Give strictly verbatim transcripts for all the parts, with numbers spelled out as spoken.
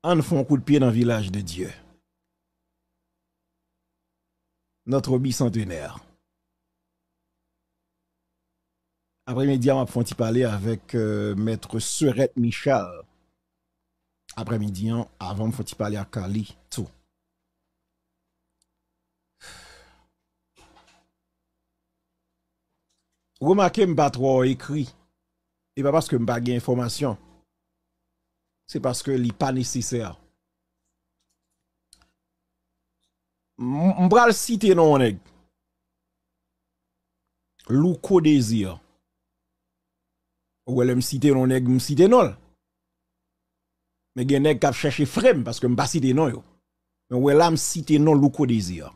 Ann fè yon kout pye nan Vilaj de Dye. Notre bicentenaire. Aprèmidi a, m ap fè yon ti pale avèk, euh, Mèt Serèt Michel. Aprèmidi an, avan m fè yon ti pale ak Kali tou. Remake m pa twò ekri. E pa paske m pa gen enfòmasyon. Se paske li pa nesesè. M, m pral site non yon nèg. Louko Désir. Ou wè lè m site non nèg, m site non l. Men gen nèg k ap chèche fre m paske m pa site non yo. Men ou wè la m site non Louko Désir.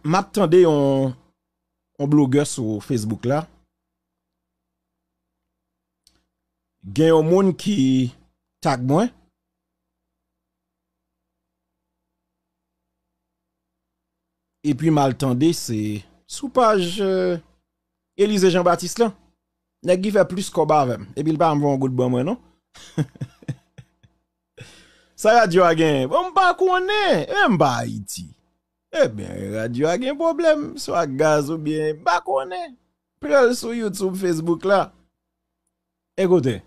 M ap tande yon, yon blogè sou Facebook la. Gen yon moun ki tag mwen. Epi m al tande, se sou paj, euh, Elize Jean Baptiste lan. Nèg ki fè plis kòb avè m. Epi l pa janm voye yon goud ban mwen, non. Sa radyo a genyen? Bon, m pa konnen. E m pa Ayiti. Ebyen, radyo a gen pwoblèm, swa gaz oubyen, m pa konnen. Pran l sou YouTube, Facebook la. Ekoute.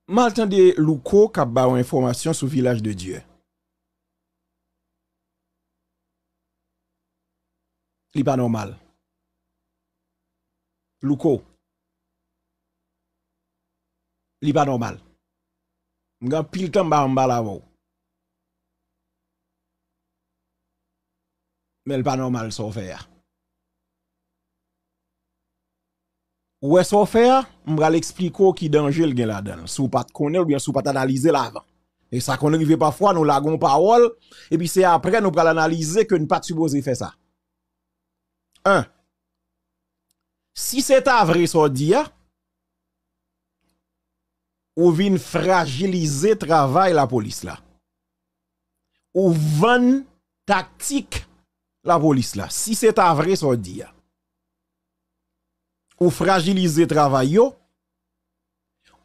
M al tande Louko k ap ba w enfòmasyon sou Vilaj de Dye. Li pa nòmal. Louko. Li pa nòmal. M gen anpil tan m pa janm pale avè w. Men l pa nòmal sa w fè a. Ou wè sa w fè a? M pral eksplike w ki danje l gen ladan l, si w pa t konnen l oubyen si w pa t analize l avan. E sa konn rive pafwa, nou lage yon pawòl, epi se apre nou pral analize ke n pa t sipoze fè sa. En, si se ta vre sa w di a, ou vin frajilize travay lapolis la. Ou vann taktik lapolis la. Si se ta vre sa w di a, ou frajilize travay yo,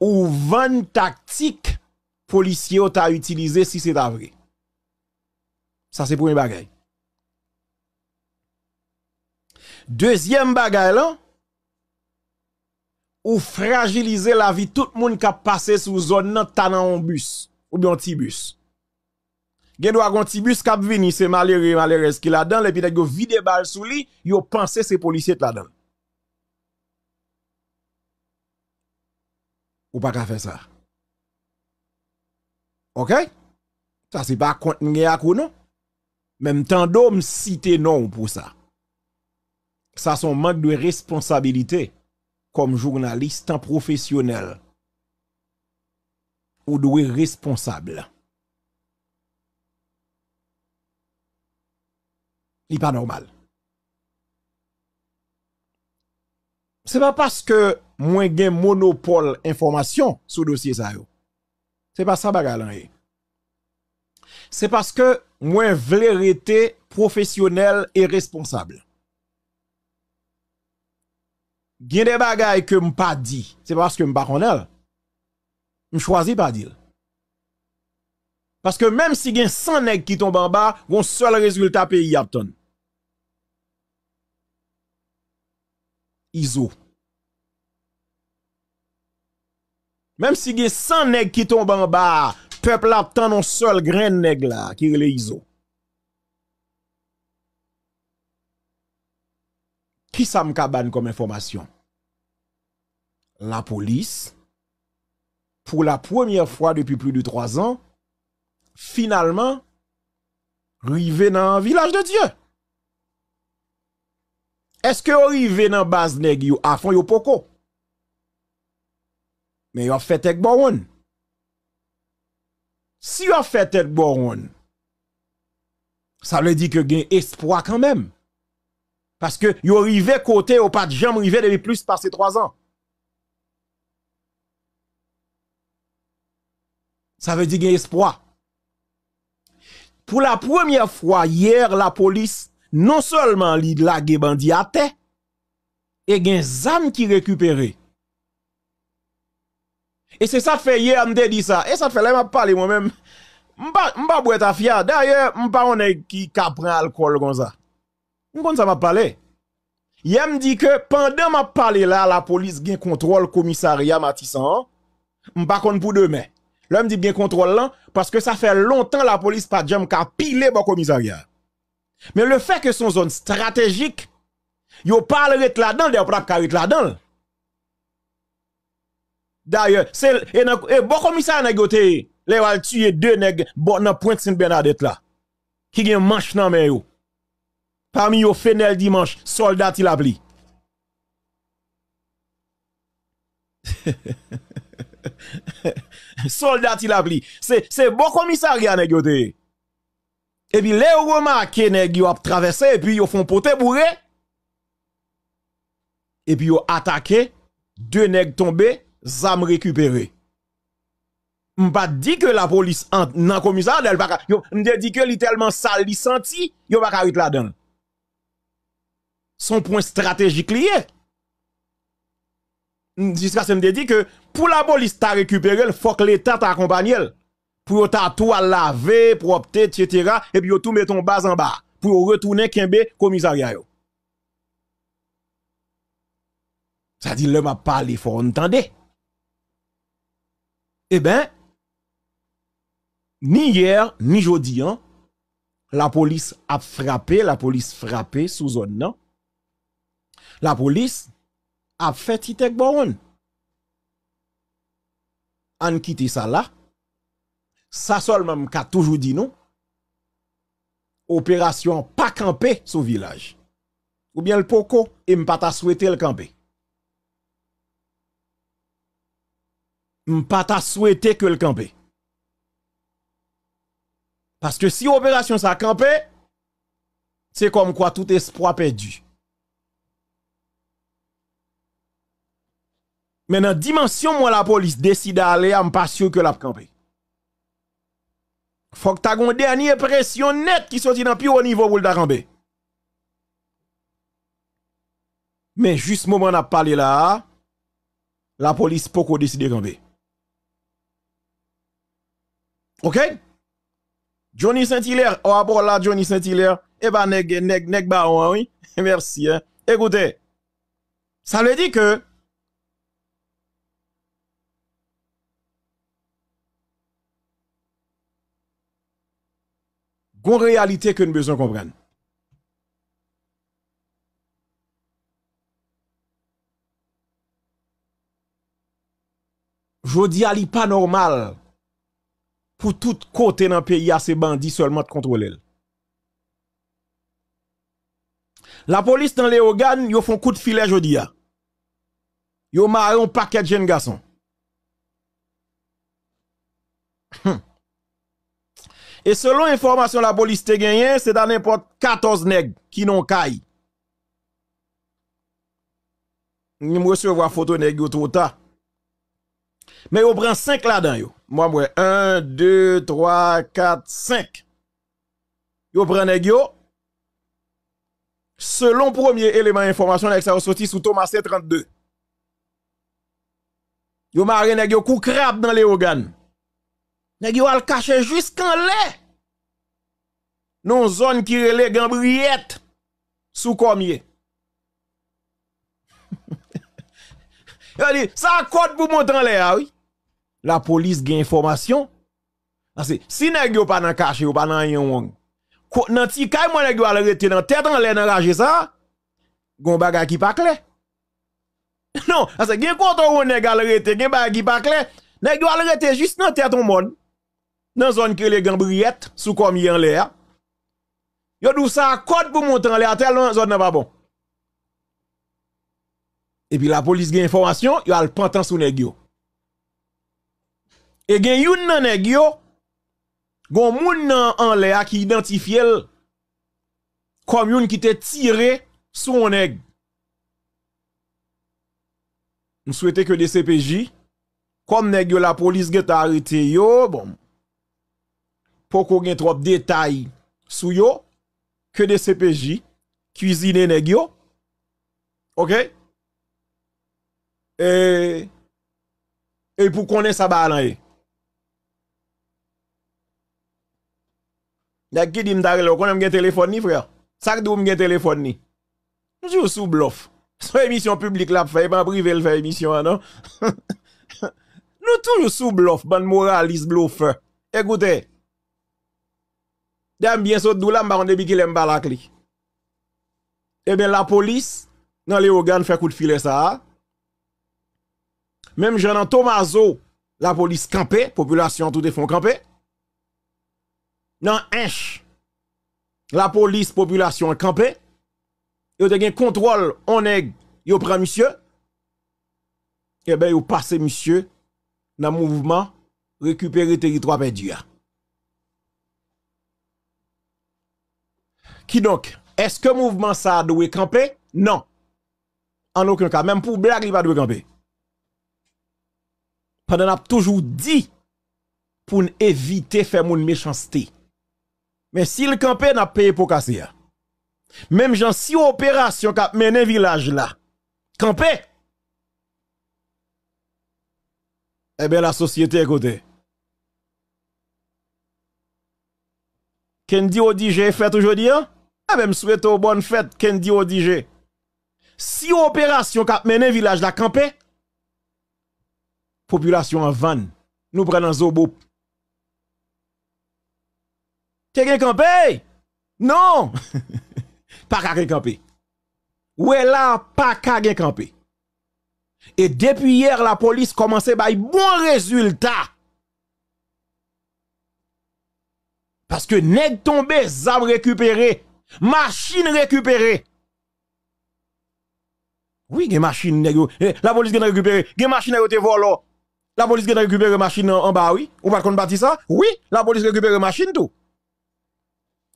ou vann taktik polisye yo ta itilize si se ta vre. Sa se premye bagay. Dezyèm bagay lan, ou frajilize lavi tout moun k ap pase sou zòn nan ta nan yon bis oubyen yon ti bis. Gen dwa gen yon ti bis k ap vini, se malere, malerèz ki ladan l, epi nèg yo vide bal sou li, yo panse se polisye k ladan l. Ou pa ka fè sa. Oke? Sa se pa kont m gen ak ou non. Men m tande w, m site non w pou sa. Sa se yon mank de responsabilite kòm jounalis tan pwofesyonèl. Ou dwe responsab. Li pa nòmal. Se pa paske mwen gen monopòl enfòmasyon sou dosye sa yo. Se pa sa bagay lan ye. Se paske mwen vle rete pwofesyonèl e responsab. Gen de bagay ke m pa di, se pa paske m pa konnen l. M chwazi pa di l. Paske menm si gen san nèg ki tonbe anba, gon sèl rezilta peyi a ap tann. Izo. Menm si gen san nèg ki tonbe anba a, pèp la ap tann yon sèl grenn nèg la ki rele Izo. Kisa m ka ba n kòm enfòmasyon? Lapolis, pou la premyè fwa depi plis de twa zan, finalman, rive nan Vilaj de Dye. Èske yo rive nan baz nèg yo afon? Yo poko. Men yo ap fè tèt bò wonn. Si yo ap fè tèt bò wonn, sa vle di ke gen espwa kanmenm. Paske yo rive kote yo pa t janm rive depi plis pase twa zan. Sa vle di gen espwa. Pou la premyè fwa yè, lapolis non sèlman li lage bandi atè, E gen zam ki rekipere. E se sa k fè yè m te di sa. E sa k fè lè m ap pale mwen menm, m pa, m pa bwè tafya. Dayè, m pa yon nèg ki ka pran alkòl konsa. M konn sa m ap pale. Yè m di ke pandan m ap pale la, lapolis gen kontwòl komisarya Matisan an. M pa konn pou demen. Lè m di gen kontwòl lan, paske sa fè lontan lapolis pa t janm ka pile bò komisarya. Men le fè ke se yon zòn estratejik, yo pa al ret ladan l, dayè yo pa t ap ka ret ladan l. Dayè, se, e nan, e bò komisarya nèg yo te ye, lè yo al tiye de nèg bò nan pwent Sent Bènadèt la, ki gen manch nan men yo. Pami yo, Fenèl Dimanch, sòlda Ti Lapli. Sòlda Ti Lapli. Se, se bò komisarya nèg yo te ye. Epi lè yo remake nèg yo ap travèse, epi yo fè yon pote boure, epi yo atake, de nèg tonbe, zam rekipere. M pa t di ke lapolis ant nan komisarya, dayè l pa ka, yo, m te di ke li tèlman sal, li santi, yo pa ka ret ladan l. Se yon pwen estratejik li ye. M, jiskaske m te di ke pou lapolis ta rekipere l, fòk Leta ta akonpanye l. Pou yo ta tou al lave, pwòpte, etsetera, epi yo tou mete yon baz anba, pou yo retounen kenbe komisarya yo. Sa di lè m ap pale, fò n tande. Eben, ni yè, ni jodi an, lapolis ap frape, lapolis frape sou zòn nan. Lapolis ap fè ti tèk bò wonn. Ann kite sa la. Sa sèlman m ka toujou di nou, operasyon an pa kanpe sou Vilaj. Oubyen l poko, e m pa ta swete l kanpe. M pa ta swete ke l kanpe. Paske si operasyon sa kanpe, se kòmkwa tout espwa pèdi. Men nan dimansyon mwen lapolis deside ale a, m pa si ke l ap kanpe. Fòk ta gon dènye presyon nèt ki soti nan pi wo nivo pou l ta kanpe. Men jis moman n ap pale la a, lapolis poko deside kanpe. Oke? Johnny Saint-Hilaire, w ap la, Johnny Saint-Hilaire. E pa nèg, nèg, nèg bawon an, wi. Mèsi, en. Ekoute, sa vle di ke gon reyalite ke n bezwen konprann. Jodi a, li pa nòmal pou tout kote nan peyi a, se bandi sèlman k kontwole l. Lapolis nan Leyogàn, yo fè yon kout filè jodi a. Yo mare yon pakèt jenn gason. Hmm. E selon enfòmasyon lapolis te genyen, se ta nenpòt katòz nèg ki nan yon kay. M resevwa foto nèg yo twò ta. Men yo pran senk ladan yo. Mwen, m wè, en, de, twa, kat, senk. Yo pran nèg yo. Selon premye eleman enfòmasyon, nèg sa yo soti sou Tomasen trannde. Yo mare nèg yo kou krab nan Leyogàn. Nèg yo al kache jiskanlè nan yon zòn ki rele Ganbriyèt, sou Kòmye. Yo di, sa kòd pou monte anlè a, wi. Lapolis gen enfòmasyon. Paske si nèg yo pa nan kache, yo pa nan anyen wrong. Ko-, nan ti kay mwen nèg yo al rete nan tèt anlè nan raje sa, gon bagay ki pa klè. Non, paske gen kote yon nèg al rete, gen bagay ki pa klè. Nèg yo al rete jis nan tèt yon mòn, nan zòn ki rele Ganbriyèt, sou Kòmye anlè a. Yo di w sa kòd pou monte anlè a, tèlman zòn nan pa bon. Epi lapolis gen enfòmasyon, yo al pantan sou nèg yo. E gen youn nan nèg yo, gon moun nan anlè a ki idantifye l kòm youn ki te tire sou yon nèg. M swete ke D C P J, kòm nèg yo lapolis gentan arete yo, bon, poko gen twòp detay sou yo, ke D C P J kwizine nèg yo. Oke? E, e pou konnen sa bagay lan ye. Nèg ki di m ta rele w, konnen m gen telefòn ni, frè? Sa k di w m gen telefòn ni? Nou toujou sou blòf. Se yon emisyon piblik l ap fè, e pa an prive l fè emisyon an, non. Nou toujou sou blòf, bann moralis blofè. Ekoute, dayè m byen sot di w la, m pa konn depi kilè m pale ak li. Ebyen, lapolis nan Leyogàn fè kout filè sa a. Menm jan nan Tomazo, lapolis kanpe, popilasyon an tou te fè yon kanpe. Nan Ench, lapolis, popilasyon an kanpe. Yo te gen kontwòl on nèg, yo pran misye. Ebyen, yo pase misye nan mouvman rekipere teritwa pèdi a. Kidonk, èske mouvman sa a dwe kanpe? Non. An okenn ka. Menm pou blag, li pa dwe kanpe. Pandan n ap toujou di pou n evite fè moun mechanste. Men si l kanpe, n ap peye po kase a. Menm jan si operasyon k ap mennen vilaj la kanpe, ebyen, lasosyete, ekoute. Kendi Odije fèt ou jodi a? Ebyen, m swete w bòn fèt, Kendi Odije. Si operasyon k ap mennen vilaj la kanpe, popilasyon an vann. Nou pran nan zobop. Te gen kanpe? Non! Pa ka gen kanpe. Wè la, pa ka gen kanpe. E depi yè, lapolis kòmanse bay bon rezilta. Paske nèg tonbe, zam rekipere, machin rekipere. Wi, gen machin nèg yo. Eh, lapolis gentan rekipere. Gen machin nèg yo te vòlò. Lapolis gentan rekipere machin an, anba, wi. Ou pa t konn pati sa? Wi, lapolis rekipere machin tou.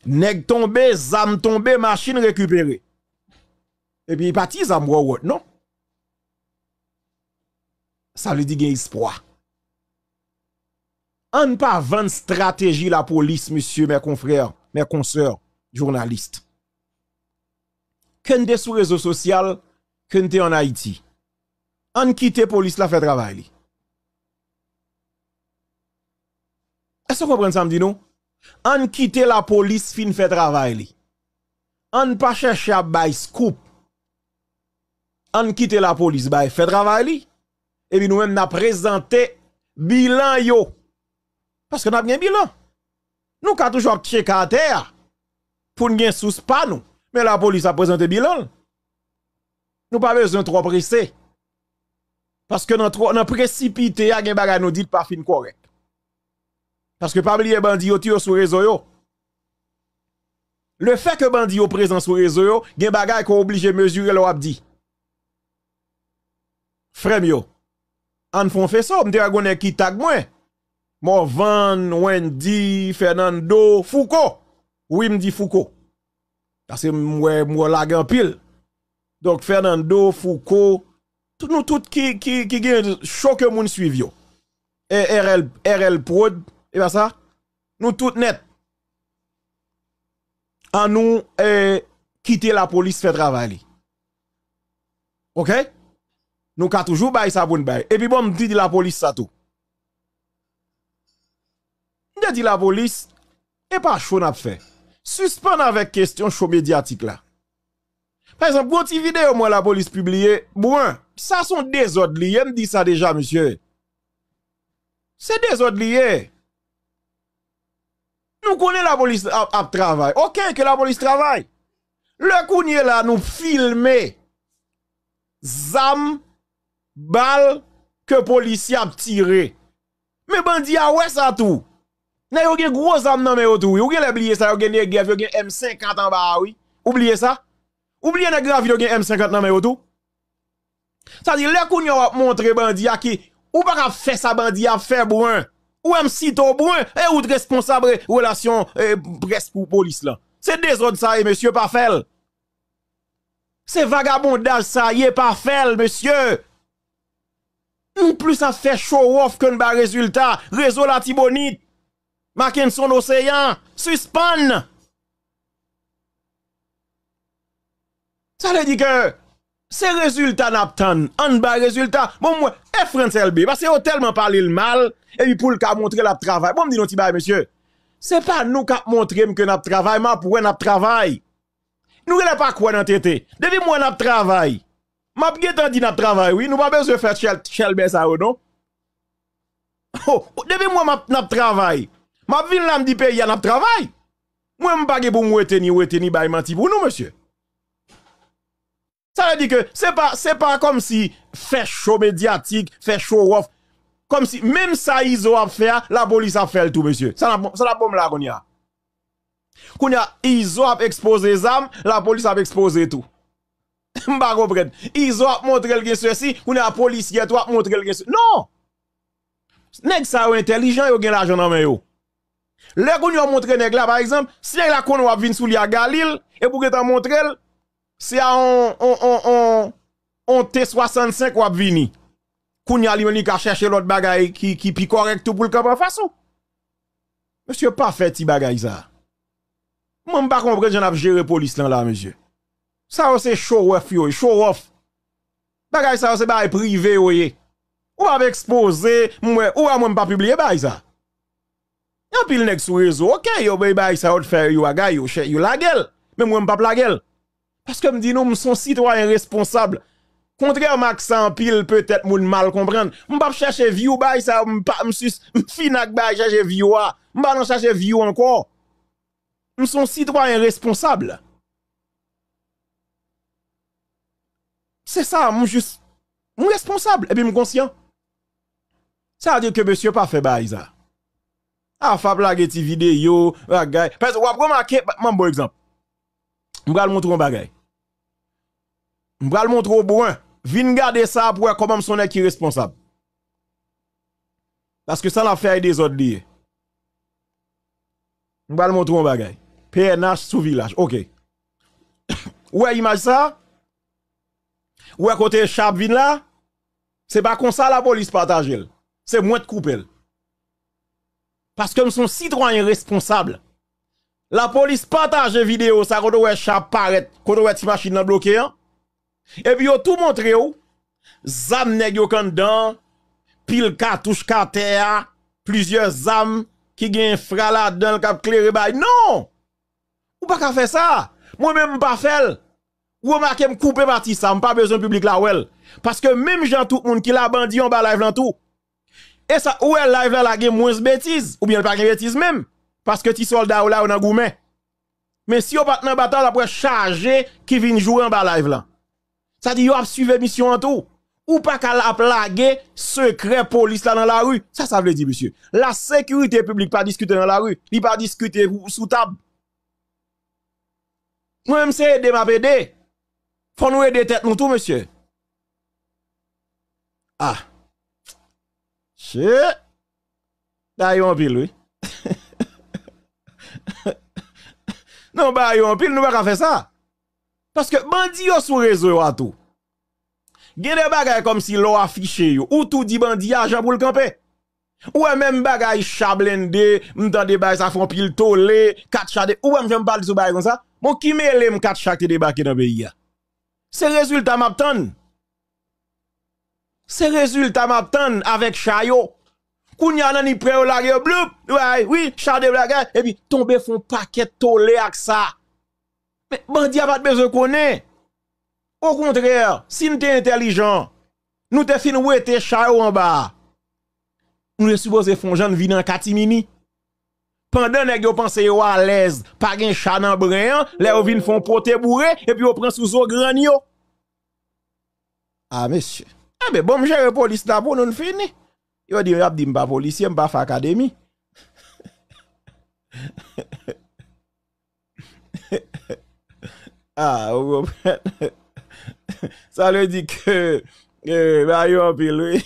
Nèg tonbe, zam tonbe, machin rekipere. Epi pa ti zam wòwòt, non. Sa vle di gen espwa. Ann pa vann estrateji lapolis, mesye, mes confrères, mes consoeurs, jounalis. Ke n te sou rezo sosyal, ke n te ann Ayiti. Ann kite polis la fè travay li. Èske w konprann sa m di nou? Ann kite lapolis fin fè travay li. Ann pa chèche ap bay scoop. Ann kite lapolis bay fè travay li. Epi nou menm n ap prezante bilan yo. Paske n ap gen bilan. Nou ka toujou ap tcheke atè a pou n gen sous pa nou. Men lapolis ap prezante bilan l. Nou pa bezwen twò prese. Paske nan twò, nan presipite a, gen bagay nou di l pa fin kòrèk. Paske pa bliye bandi yo tou yo sou rezo yo. Lefètke bandi yo prezan sou rezo yo, gen bagay ke w oblije mezire lè w ap di. Frè m yo, ann fè yon feso, m te wè gon nèg ki tag mwen. Morvan, Wendy, Fernando, Fouco. Wi, m di Fouco. Paske m wè, m wè w lage anpil. Donk, Fernando, Fouco, tout, nou tout ki, ki, ki gen cho ke moun swiv yo. E, R L, R L Prod, e pa sa? Nou tout nèt. Ann nou, eh, kite lapolis fè travay li. Oke? Nou ka toujou bay sa pou n bay. Epi bon, m di, di lapolis sa tou. M te di lapolis, e pa cho n ap fè. Sispann avèk kesyon cho medyatik la. Pa egzanp, gon ti videyo m wè lapolis pibliye, bon, sa se yon dezòd li ye, m di sa deja, mesye. Se dezòd li ye. Nou konnen lapolis ap, ap travay. Oke, ke lapolis travay. Lè kounye la nou filme zam, bal ke polisye ap tire. Men bandi a wè sa tou. Nèg yo gen gwo zam nan men yo tou, wi. Ou genlè bliye sa, yo gen Negev, yo gen M senkant anba a, wi. Ou bliye sa? Ou bliye nèg Gravil yo gen M senkant nan men yo tou? Sa di, lè kounye a w ap montre bandi a ki, ou pa ka fè sa bandi a ap fè, Brun. Ou wè m site w, Brun, e ou t responsab re-, relasyon, e, près pou polis lan. Se dezòd sa ye, mesye, pa fè l. Se vagabondaj sa ye, pa fè l, mesye. Nou plis ap fè show off ke n bay rezilta. Rezo Latibonit, Mackenson Oseyan, sispann. Sa vle di ke Se rezilta n ap tann. Ann bay rezilta. Bon, mwen, e Frantz Elbé, paske yo tèlman pale l mal, epi pou l ka montre l ap travay. Bon, m di nou ti bagay, mesye. Se pa nou k ap montre m ke n ap travay, m ap wè n ap travay. Nou genlè pa kwè nan tete. Depi m wè n ap travay, m ap gentan di n ap travay, wi. Nou pa bezwen fè chèl-, chèlbè sa yo, non. Oh, depi m wè m ap, n ap travay, m ap vin la, m di peyi a n ap travay. Mwen, m pa gen pou m wete ni wete ni bay manti pou nou, mesye. Sa vle di ke se pa, se pa kòmsi fè cho medyatik, fè show off. Kòmsi menm sa Izo ap fè a, lapolis ap fè l tou, mesye. Sa n ap, sa n ap bon la kounye a. Kounye a, Izo ap ekspoze zam, lapolis ap ekspoze tou. M pa konprann. Izo ap montre l gen sesi, kounye a, polisye tou ap montre l gen sesi. Non! Nèg sa yo entèlijan, yo gen lajan nan men yo. Lè kounye a w montre nèg la, pa egzanp, si nèg la konnen w ap vin sou li a Galil, epi w gentan montre l, se a on, on, on, on, on T swasannsenk w ap vini. Kounye a, li menm, li ka chèche lòt bagay ki, ki pi kòrèk tou pou l kanpe anfas ou. Mesye, pa fè ti bagay sa. Mwen, m pa konprann jan n ap jere polis lan la, mesye. Sa yo se show off yo ye, show off. Bagay sa yo se bagay prive yo ye. Ou ap ekspoze, m wè, ou wè mwen m pa pibliye bagay sa. Gen anpil nèg sou rezo, oke, yo bay bagay sa yo t fè yo bagay, yo chè, yo lage l. Men mwen m p ap lage l. Paske m di nou, m se yon sitwayen responsab. Kontrèman ak sa anpil petèt moun mal konprann, m p ap chèche view bagay sa yo, m pa, m sis, m fin ak bagay chèche view a. M pa nan chèche view ankò. M se yon sitwayen responsab. Se sa, m jis, m responsab, epi m konsyan. Sa vle di ke mesye pa fè bagay sa. A, Fab lage ti videyo, bagay. Paske w ap remake, m ban w egzanp. M pral montre w yon bagay. M pral montre w bwen. Vin gade sa pou w wè kòman m se yon nèg ki responsab. Paske sa n ap fè a e dezòd li ye. M pral montre w yon bagay. P N H sou Vilaj. Oke. Ou wè imaj sa? Ou wè kote cha ap vin la? Se pa konsa lapolis pataje l. Se mwen k koupe l. Paske m se yon sitwayen responsab. Lapolis pataje videyo sa kote w wè cha ap parèt, kote w wè ti machin nan bloke an. Epi yo tou montre w zam nèg yo k anndan, pil katouch k atè a, plizyè zam ki gen enfra ladan l k ap klere bay. Non! Ou pa ka fè sa. Mwen menm m pa fè l. Ou remake m koupe pati sa, m pa bezwen piblik la wè l. Paske menm jan tout moun ki la bandi yo anba live lan tou. E sa, ou wè live la la gen mwens betiz, oubyen l pa gen betiz menm. Paske ti sòlda yo la yo nan goumen. Men si yo pa t nan batay, w ap wè chaje ki vin joure anba live lan. Sa di yo ap swiv emisyon an tou. Ou pa ka ap lage sekrè polis la nan lari. Sa sa vle di, mesye? Lasekirite piblik pa diskite nan lari. Li pa diskite sou tab. Mwen menm se ede m ap ede. Fò nou ede tèt nou tou, mesye. Ah. Shit. Bagay yo anpil, wi. Non, bagay yo anpil, nou pa ka fè sa. Paske bandi yo sou rezo yo a tou. Gen de bagay kòmsi lè w afiche yo, ou tou di bandi a jan pou l kanpe. Ou wè menm bagay cha blende, m tande bagay sa fè yon pil tole, kat cha de, ou wè m janm pale sou bagay konsa? Bon, ki mele m kat cha ki te debake nan peyi a? Se rezilta m ap tann. Se rezilta m ap tann avèk cha yo. Kounye a nan ni prè yo lage yo, bloup, wi, cha de bagay, epi tonbe fè yon pakèt tole ak sa. Men bandi a pa t bezwen konnen. Okontrè, si n te entèlijan, nou te fin wete cha yo anba a. Nou te sipoze fè yon jan n vin an katimini. Pandan nèg yo panse yo alèz, pa gen cha nan bren an, lè yo vin fè yon pote boure, epi yo pran sou zo grann yo. A, mesye. Enben, bon, m jere polis la pou nou, n fini. Yo di, y ap di m pa polisye, m pa fè akademi. Ah, ou konprann? Sa vle di ke, eh, bagay yo anpil, wi.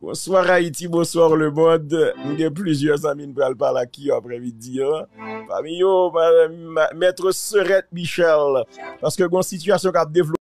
Bonsoir Haïti, bonsoir le monde. M gen plizyè zanmi m pral pale ak yo aprèmidi an. Pami yo, ma-, ma-, Maître Serette Michel. Paske gon sitiyasyon k ap devlope.